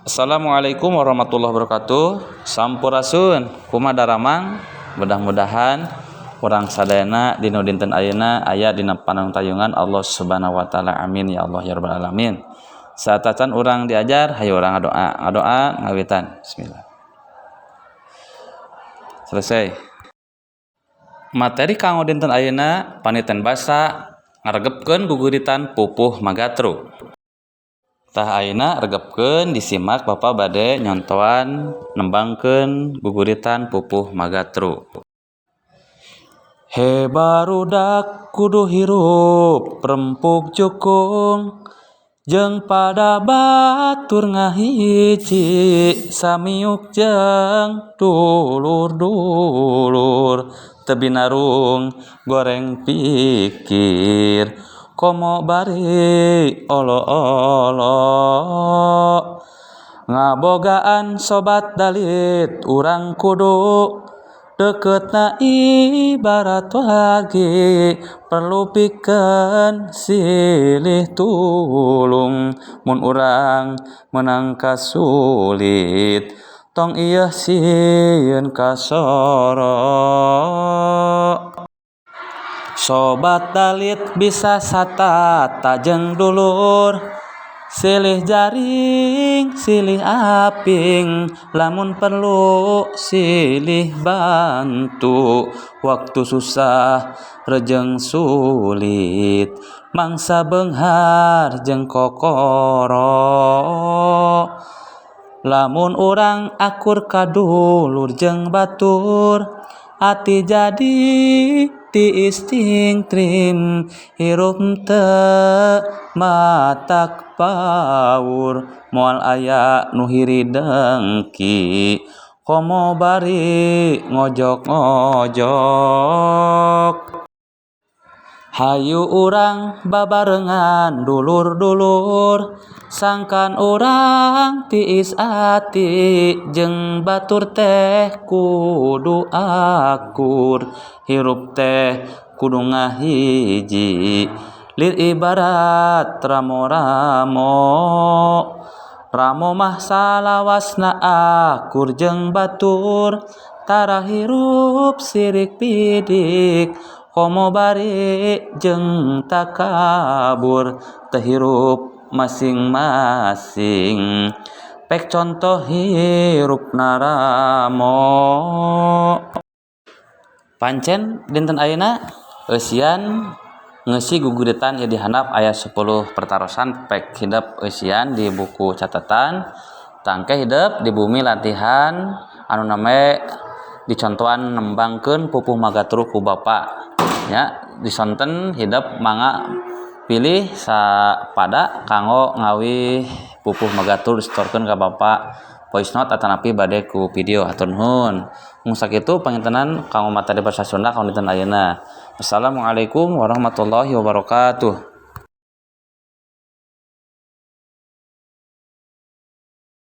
Assalamualaikum warahmatullahi wabarakatuh. Sampurasun, kumaha daramang? Mudah-mudahan urang sadayana dina dinten ayeuna aya dina panangtayungan Allah Subhanahu wa taala. Amin ya Allah ya rabbal alamin. Saatacan urang diajar, hayu urang ngadoa. Ngadoa ngawitan. Bismillah. Selesai. Materi kanggo dinten ayeuna paniten basa ngaregepkeun guguritan pupuh magatru. Tah, ayeuna regepkeun, disimak, Bapak bade nyontoan nembangkeun guguritan pupuh magatru. He barudak, kudu hirup rempug jukung jeung pada batur, ngahiji samiuk jeung dulur-dulur, teu binarung goreng pikir komo bari olo-olo. Ngabogaan sobat dalit urang kudu deketna ibarat wargi, perlu pikeun silih tulung mun urang meunang kasulit, tong ieu sieun kasoro. Sobat dalit bisa satata jeung dulur, silih jaring silih aping, lamun perlu silih bantu waktu susah rejeng sulit, mangsa beunghar jeung kokoro. Lamun urang akur ka dulur jeung batur, ati jadi tiis tingtrim, hirup teu matak paur, moal aya nu hiri dengki komo bari ngojok-ngojok. Hayu urang babarengan dulur-dulur, sangkan urang tiis ati jeung batur teh kudu akur, hirup teh kudu ngahiji lir ibarat ramo-ramo. Ramo mah salawasna akur jeung batur, tara hirup sirik pidik komo bari jeung takabur, teu hirup masing-masing, pek contoh hirupna ramo. Pancen dinten ayeuna eusian ngeusi guguritan ieu di handap aya 10 pertarosan pek hidep eusian di buku catatan. Tangke hidep di bumi latihan anu name dicontohan nembangkeun pupuh magatruh ku Bapa nya. Disonten hidep mangga pilih sapada kanggo ngawih pupuh magatruh, disetorkeun ka Bapa voice note atanapi bade ku video. Hatur nuhun. Mung sakitu pangintenan kanggo materi basa Sunda kanggo dinten ayeuna. Wassalamualaikum warahmatullahi wabarakatuh.